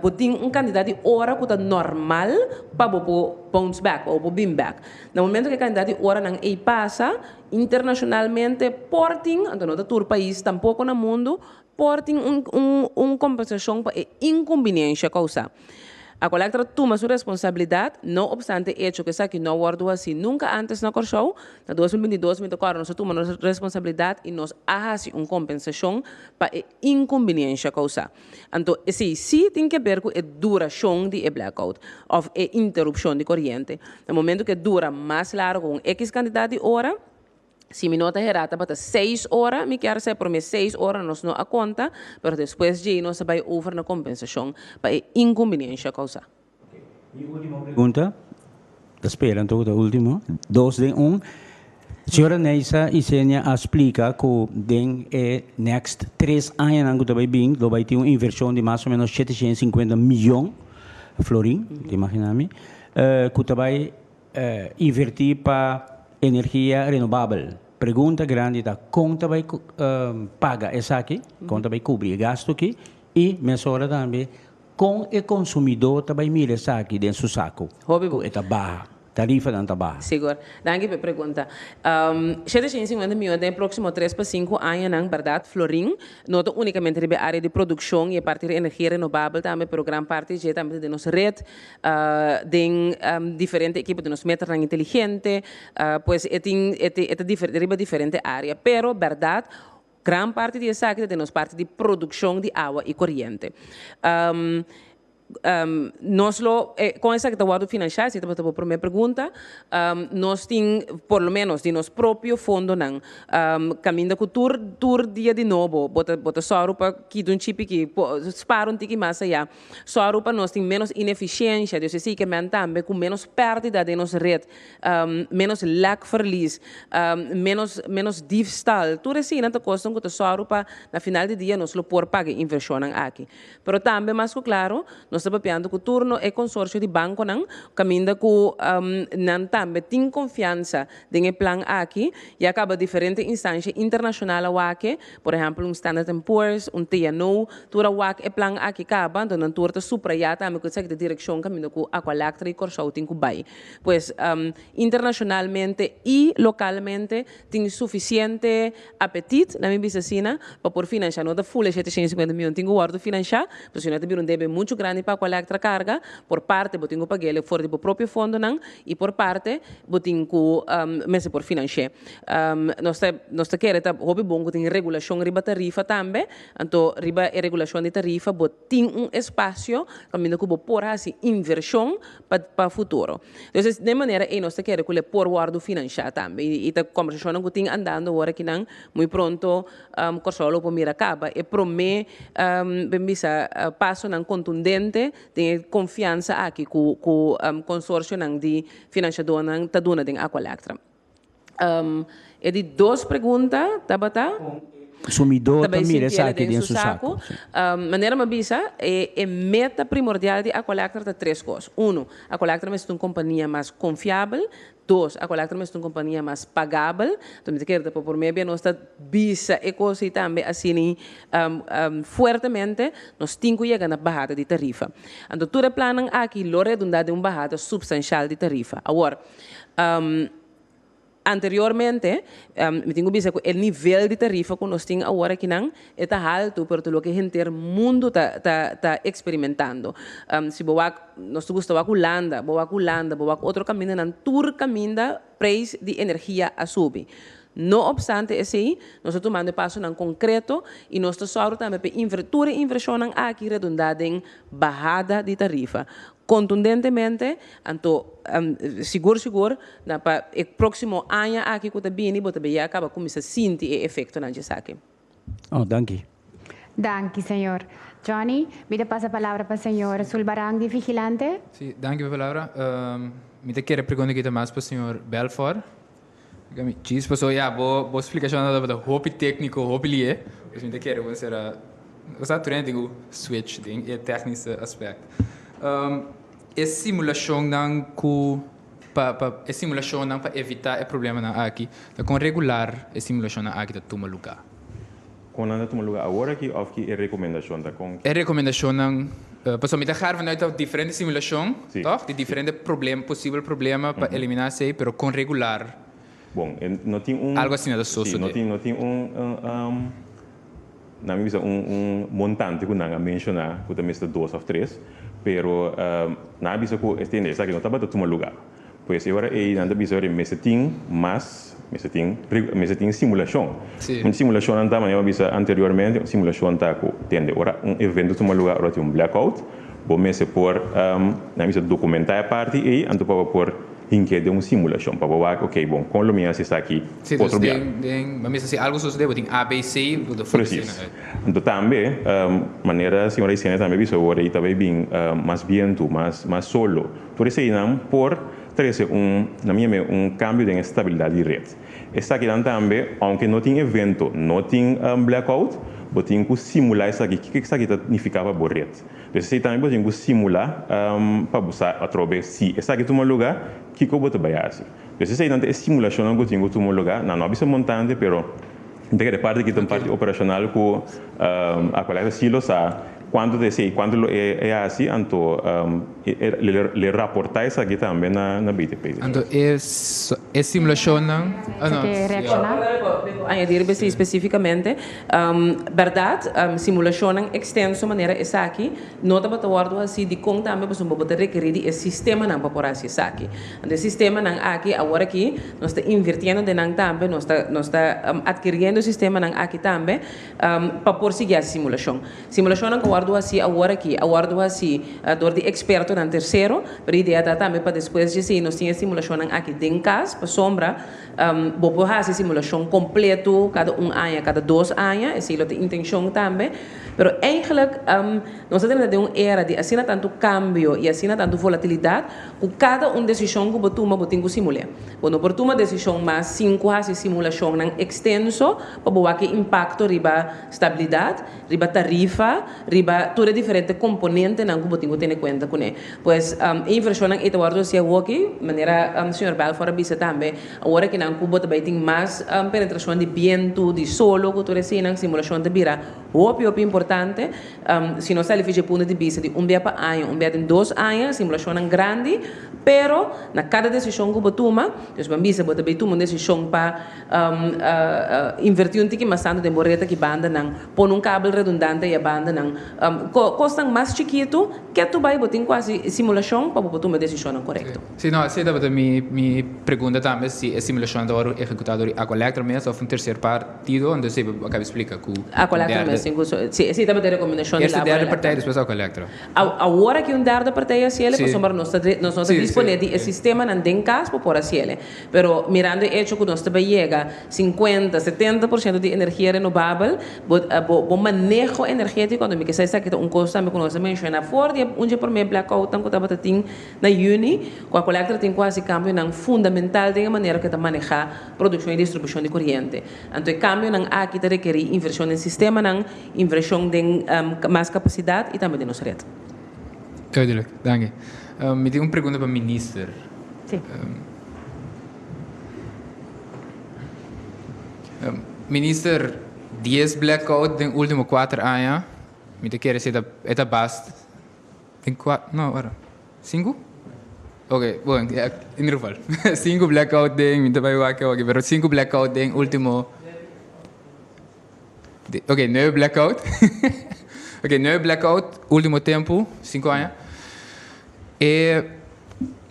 bo tin un kantidat di ora ku ta normal pa bo por bounce back, pa bo por bin bek. Na momento ku e kantidat di oranan ei pasa, Internacionalmente por tin, anto no ta tur pais tampoco na mundo, por tin un un un compensacion pa e inconveniencia causa. Aqualectra tuma su responsabilidad, no obstante hecho cu esaki no a wordo haci nunca antes na Corsou, na 2022 mi ta corda nos a tuma nos responsabilidad y nos a haci un compensacion pa e inconveniencia causa. Anto esey sí tin ke ber ku e durashon di e blackout òf e interupshon di koriente. Na momento ku e dura mas largu un ekis kantidat di ora, si mi no ta herá tabata seis ora, mi kier sa e promé seis ora nos no a konta, pero despues djei nos a bai over na kompensashon pa e inkumbiniensha kousá. Mi ultimo pregunta, ta spera anto ku ta ultimo, dos den un. Señora Neisa Isenia a splika ku den e next tres añanan ku ta bai bin lo bai tin un invershon di mas o menos 750 miyon florin, ta imagina mi, ku ta bai inverti pa energia renobabel. Pregunta grandi ta kon ta bai paga esaki, kon ta bai kubri e gasto aki i mesora tambe Kon e konsumidó ta bai mira esaki den su saku Hopi ku bon. e ta baha, tarifanan ta baha? Sigur. Danki pa e pregunta. 750 mion den e próksimo tres pa sinku añanan, bèrdat, Florin, no ta únikamente riba e área di produkshon i e parti di energia renobabel tambe, pero gran parti dje tambe ta den nos ret, den diferente ekipo di nos meternan inteligente, pues e tin e ta riba diferente área. Pero, bèrdat, Gran parti di esaki ta den nos parti di produkshon di awa i koriente. Nos lo, kon esaki ta wòrdu finanshá? Esei tabata bo promé pregunta. Nos tin por lo ménos di nos propio fondonan kaminda ku tur tur dia di nobo bo ta bo ta sòru pa kita un chipiki, spar un tiki mas ayá. Sòru pa nos tin ménos inefisiensha, dus esei ke men tambe ku ménos pèrdida den nos ret. Ménos lèkverlies, ménos ménos diefstal, tur eseinan ta kosnan ku ta sòru pa na final di dia nos lo por paga e invershonnan aki. Pero tambe mas ku klaro, nos Nos ta papiando ku turno e konsorsio di bankonan kaminda ku nan tambe tin konfiansa den e plan aki. Ya kaba diferente instansha internashonal a wak e, por ehèmpel un Standard and Poor's, un TNO, tur a wak e plan aki kaba, anto nan tur ta suprayá tambe ku esaki ta direkshon kaminda ku Aqualectra i Kòrsou tin ku bai. Pues internashonalmente i lokalmente tin sufisiente apetit, laat mi bisa asina, pa por finansha. No ta ful e 750 mion tin ku wòrdu finansha, pasobra si no ta bira un debe muchu grandi pa Aqualectra karga. Por parte bo tin ku pag'el for di bo propio fondonan i por parte bo tin ku mester por finansh'é. Nos ta nos ta kere ta hopi bon ku tin regulashon riba tarifa tambe, anto riba e regulashon di tarifa bo tin un espasio kaminda ku bo por hasi invershon pa pa futuro. Entonces den manera ei nos ta kere ku lo por wòrdu finansha tambe i ta kombersashonnan ku tin andando awor akinan muy pronto Kòrsou lo por mira kaba e promé ben bisa pasonan kontundente den e konfiansa aki ku ku konsorsionan di finanshadónan ta duna den Aqualectra. E di dos pregunta tabata. Konsumidó Ta ta bai mira sinti ele esaki den den su su saku. saku. Sí. Manera mi a bisa, e e meta primordial di Aqualectra ta tres kos. Uno, Aqualectra mester ta un kompania mas konfiabel. Dos, Aqualectra mester ta un kompania mas pagabel. Enton mi ta kere ta por promé bia nos ta bisa e kos ei tambe asina fuertemente, nos tin ku yega na bahada di tarifa. Anto tur e plannan aki lo redundá den un bahada supstanshal di tarifa. Awor, Anteriormente, mi tin ku bisa ku e nivel di tarifa ku nos tin awor akinan e ta haltu, pero ta loke henter mundu ta ta ta eksperimentando. Si bo wak, nos ta gusta wak Hulanda, bo wak Hulanda, bo wak otro kamindanan, tur kaminda preis di energia a subi. No opstante esei, nos ta tumando e pasonan konkreto i nos ta sòru tambe pa e tur e invershonnan aki redundá den bahada di tarifa. Kontundentemente, anto sigur sigur na pa e próksimo aña aki ku ta bini bo ta bay ya kaba kuminsá sinti e efektonan dje esaki. Oh, danki. Danki, señor. Johnny, mi ta pasa palabra pa señor Sulbarán di Vigilante. Sí, danki pa e palabra. Mi ta kere pregunta kita mas pa señor Belfort. Djis paso ya bo bo splikashon tabata hopi tékniko, hopi lié. Dus mi ta kere bo sera bo sa tur hende tin ku switch den e tèknische aspèkt. E simulashonnan ku pa pa e simulashonnan pa evitá e problemanan aki ta kon regular e simulashonnan aki ta tuma lugá? Kon nan ta tuma lugá awor aki òf ki e rekomendashon ta kon? E rekomendashonnan, pasobra mi ta gara vanuit ta diferente simulashon, tòg? Di diferente problem, posibel problema pa eliminá esei, pero kon regular Bon, e no tin un. Algo asina ta sosodé. Sí, no tin, no tin un, nan mi bisa un, un montante ku nan a menshoná ku ta mester dos òf tres, pero nan a bisa ku e esaki no tabata tuma lugá. Pues e ora ei nan ta bisa ora mester tin mas, mester tin mester tin simulashon. Un simulashonnan ta manera bo a bisa anteriormente, un simulashon ta ku tende ora un evento tuma luga, ora tin un blackout, bo mester por nan bisa dokumentá e parti ei anto pa bo por hink'é den un simulashon pa bo wak ok bon kon lo mi hasi esaki otro bia. Den, bo mester si algu sosodé bo tin A, B, C, bo ta Presis. Anto tambe manera señora Isenia tambe a bisa ora ei ta bai bin mas bientu, mas mas solo. Tur eseinan por trese un, na mi yam'é, un kambio den e stabilidat di ret. Esakinan tambe, ounke no tin evento, no tin blackout, bo tin ku simulá esaki, kiko esaki ta nifiká pa bo ret. Pues esei tambe bo tin ku simulá pa bo sa atrobe si esaki tuma lugá, kiko bo ta bai hasi. Pues eseinan ta e simulashonnan ku tin ku tuma lugá. Nan no a bisa montante, pero mi ta kere parti aki ta un parti operashonal ku Aqualectra sí lo sa kuantu ta esei, kuantu lo e hasi, anto le raportá esaki tambe na BTP. Anto e simulashonnan, ah no, Ke reakshoná? Añadir besi spesífikamente, bèrdat simulashonnan ekstenso manera esaki no tabata wòrdu hasí dikon tambe pasobra bo ta rekerí di e sistemanan pa por hasi esaki. Anto e sistemanan aki awor aki nos ta invirtiendo den nan tambe, nos ta nos ta adkiriendo e sistemanan aki tambe pa por sigui hasi simulashon. Simulashonnan ku a wòrdu hasí awor aki a wòrdu hasí dor di ekspertonan tersero, pero e idea ta tambe pa despues di esei nos tin e simulashonnan aki den kas pasobra bo por hasi simulashon kompleto kada un aña, kada dos aña, esei lo ta intenshon tambe. Pero eigenlijk nos ta drenta den un era di asina tantu kambio i asina tantu volatilidat ku kada un desishon ku bo tuma bo tin ku simul'é. Bo no por tuma desishon mas sin ku hasi simulashonnan ekstenso pa bo wak e impakto riba stabilidat, riba tarifa, riba. Riba tur e diferente komponentenan ku bo tin ku tene kuenta kuné. Pues, e invershonnan ei ta wòrdu hasi awoki, manera señor Balfour a bisa tambe, awor akinan ku bo ta bai tin mas penetrashon di bientu, di solo ku tur eseinan, simulashon ta bira hopi hopi importante. Si nos sali fichi e punto di bista di un bia pa aña, un bia den dos aña, simulashonnan grandi, pero na kada desishon ku bo tuma, dus bo a bisa bo ta bai tuma un desishon pa Invertí un tiki mas tantu den bo ret aki bandanan, pone un kabel redundante ei a bandanan. Kosnan mas chikitu, ketu bai bo tin ku hasi simulashon pa bo por tuma e desishonnan korekto. Sí, no, esei tabata mi mi pregunta tambe, si e simulashon ta wòrdu ehekutá dor di Aqualectra mes òf un terser partido, entonces esei bo a kaba splika ku un Aqualectra derde. mes tin ku, sí, esei tabata e rekomendashon di Eerst e Labor derde partij, Electra. despues Aqualectra. Awor aki un derde partij a hasiel, pasobra nos ta nos no ta disponé di e Sí. sistemanan den kas pa por hasiel. Pero mirando e echo ku nos ta bai yega sinkuenta, 70% di energia renobabel, bo bo bo maneho energétiko, anto mi ke sa esaki ta un kos tambe ku nos a menshoná for di e un dje promé blackoutnan ku tabata tin na yüni, ku Aqualectra tin ku hasi kambionan fundamental den e manera ku e ta manehá produkshon i distribushon di koriente. Anto e kambionan aki ta rekerí invershon den sistemanan, invershon den mas kapasidat i tambe den nos ret. Duidelijk, danki. Mi tin un pregunta pa minister. Sí. Minister, 10 blackout den ultimo 4 aña, mi ta kere si e ta bast den no, ora, 5? Ok, bon, in ieder geval, 5 blackout den, mi ta bai wak awor, pero 5 blackout den ultimo, ok, 9 blackout, ok, 9 blackout ultimo tempo, 5 aña. E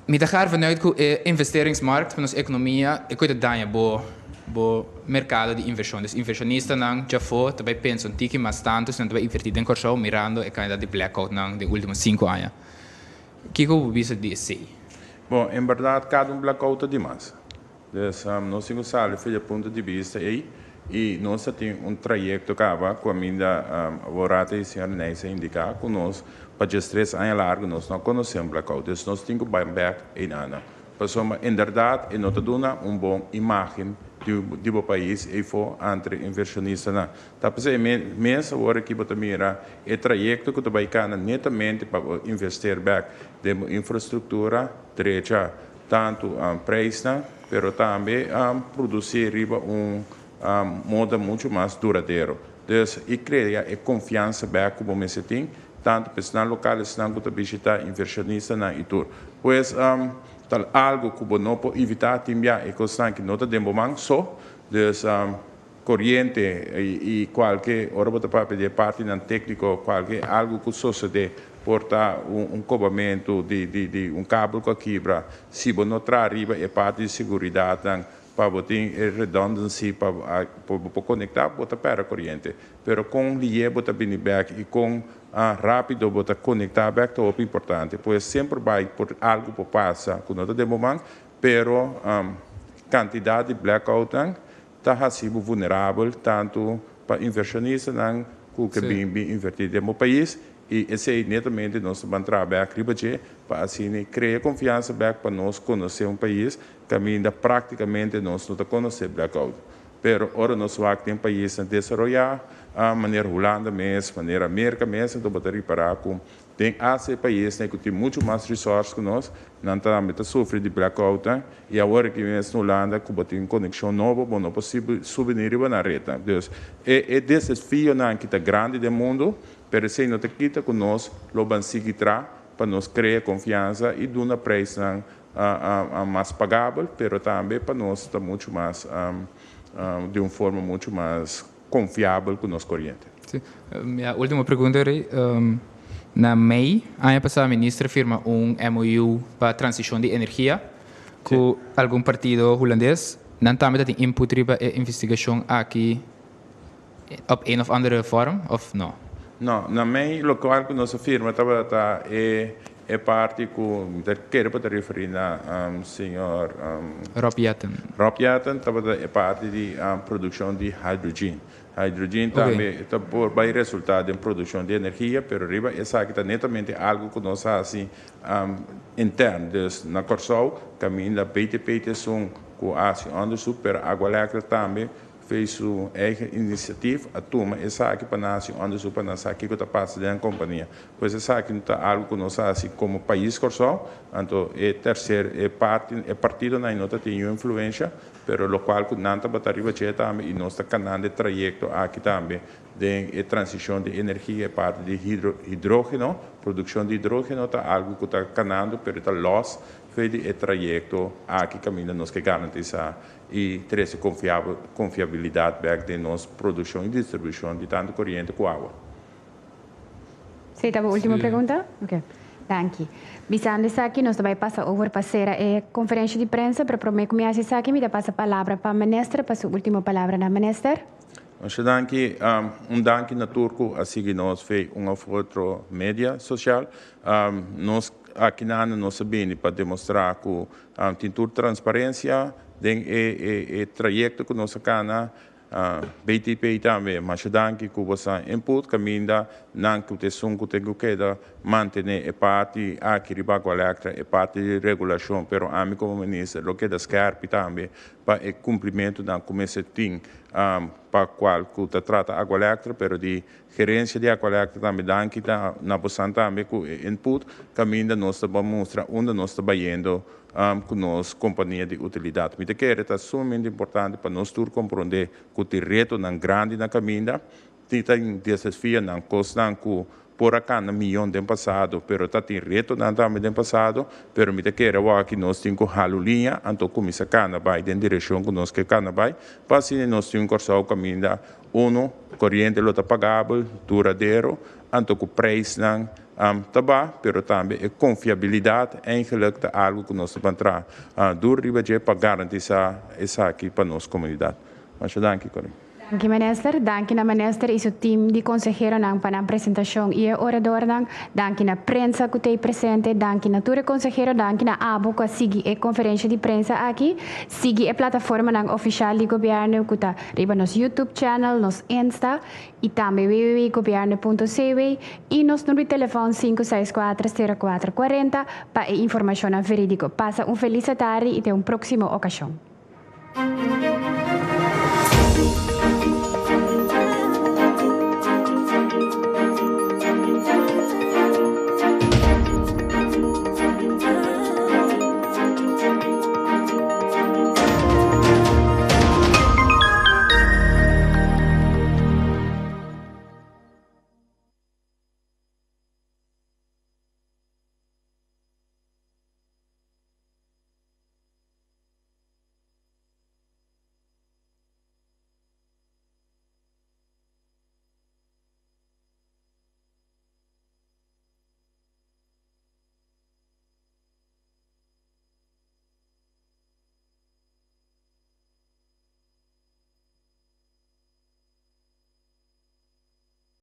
mi ta ga ervan uit ku e investeringsmarkt pa nos ekonomia e koe ta daña bo bo merkado di invershon. Dus invershonistanan djafó ta bai pensa un tiki mas tantu si nan ta bai invertí den Kòrsou mirando e kantidat di blackoutnan den último 5 aña. Kiko bo bisa di esei? Bon, en bèrdat kada un blackout ta dimas. Dus nos tin ku sali for di e punto di bista ei i nos ta tin un trayekto kaba ku aminda awor rato e señor Nijs a indiká ku nos pa 13 aña largu nos no a konosé un blackout. Dus nos tin ku bai bèk einan. Pasobra inderdat e no ta duna un bon imágen di bo pais eifo entre invershonistanan. Ta p'esei mes awor aki bo ta mira e trayekto ku ta bai kana netamente pa bo investeer bèk den bo infrastruktura drecha. Tantu prijsnan, pero tambe produci riba un moda mucho mas duradero. Dus i crea e confiansa bek cu bo mester tin, tantu pa esnan local, esnan cu ta bishita, inversionistanan y tur. Pues ta algo cu bo no por evita tin bia e cosnan ki no ta den bo man so. Dus Coriente y cualke ora bo ta papia di e partinan tecnico, cualke algo cu sosode por ta un cobamento di un kabel cu a kibra, si bo no traha riba e parti di seguridadnan pa bo tin e redundancy pa bo por conecta, bo ta perde coriente. Pero con liye bo ta bini bek y con rapido bo ta conecta bek ta hopi importante. Pues semper bay por algo por pasa cu no ta den bo man, pero cantidad di blackoutnan ta hasi bo vulnerabel tantu pa invershonistanan ku ke bin bin invertí den bo pais i esei netamente nos ta ban traha bèk riba dje pa asina krea konfiansa bèk pa nos konosé un pais kaminda praktikamente nos no ta konosé blackout. Pero ora nos wak den paisnan desaroyá manera Hulanda mes, manera Merka mes anto bo ta ripará ku Den Asia e paisnan ku tin muchu mas resource ku nos, nan tambe ta sufri di blackoutnan i awor aki mes na Hulanda ku bo tin konekshon nobo bo no por subi ni riba nan retnan. Dus e e desafionan aki ta grandi den mundu, pero esei no ta kita ku nos lo ban sigui tra pa nos krea konfiansa i duna preisnan mas pagabel, pero tambe pa nos ta muchu mas di un forma muchu mas konfiabel ku nos koriente. Sí. Mi último pregunta, Rey. Na mei aña pasá minister firma un MOU pa transishon di energia ku algun partido hulandes. Nan tambe ta tin input riba e investigashon aki op een of andere vorm of no? No, na mei lokual ku nos a firma tabata e E parti ku mi ta kere pa ta referí na señor Rob Jetten. Rob Jetten tabata e parti di produkshon di hydrogen. Hydrogen tambe ta por bai resultá den produkshon di energia, pero riba esaki ta netamente algu ku nos hasi intern. Dus na Kòrsou kaminda BTP ta esun ku hasi òndersuk, pero Aqualectra tambe. For su eigen initiatief a tuma esaki pa nan hasi onderzoek pa nan sa kiko ta pasa den kompania. Pues esaki ta algu ku nos a hasi komo pais Kòrsou, anto e terser e parti e partidonan no ta tin niun influensha, pero lokual ku nan tabata riba dje tambe i nos ta kanando e trayekto aki tambe den e transishon di energia, e parti di hidro hidrógeno, produkshon di hidrógeno ta algu ku ta kanando pero ta lòs for di e trayekto aki kaminda nos ke garantisá i trese konfiabilidat bèk den nos produkshon i distribushon di tantu koriente ku awa. Sí, ta bo último pregunta? Ok. Danki. Bisando esaki, nos ta bai pasa over pa sera e konferensha di prensa, pero promé ku mi hasi esaki, mi ta pasa palabra pa minister, pa su último palabranan. Minister? Masha danki. Un danki na tur ku a sigui nos via un òf otro media sosial. Nos aki nan nos a bini pa demostrá ku tin tur transparensia den e trayekto ku nos a kana. BTP tambe, masha danki ku bo sa input kaminda nan ku ta esun ku tin ku keda mantené e parti aki riba Aqualectra, e parti di regulashon, pero ami komo minister lo keda skèrpi tambe pa e kumplimentunan ku mester tin pa kual ku ta trata Aqualectra, pero di gerensia di Aqualectra tambe danki ta na bosan tambe ku e input kaminda nos ta mustra unda nos ta bayendo ku nos kompania di utilidat. Mi ta kere ta sumamente importante pa nos tur komprondé ku tin retonan grandi na kaminda, tin ta desafionan, kosnan ku por a kana mion den pasado, pero ta tin retonan tambe den pasado, pero mi ta kere awor nos tin ku hala liña, anto kuminsá kana bai den direkshon ku nos ke kana bai, pa asina nos tin un Kòrsou kaminda uno, koriente lo ta pagabel, duradero, anto ku preisnan ta ba, pero tambe e konfiabilidat eigenlijk ta algu ku nos ta traha duru riba dje pa garantisá esaki pa nos komunidat. Masha danki, Corinne. Danki, minister. Danki na minister i su team di konseheronan pa e presentashon i e oradornan. Danki na prensa ku ta presente. Danki na tur konsehero. Danki na abo ku a sigui e konferensia di prensa aki. Sigui e plataformanan ofisial di gobièrnu ku ta riba nos YouTube channel, nos Insta i tambe www.gobierno.cw i nos number di telefòn 564 0440 pa informashon verídiko. Pasa un felis tardi i te un próksimo okashon.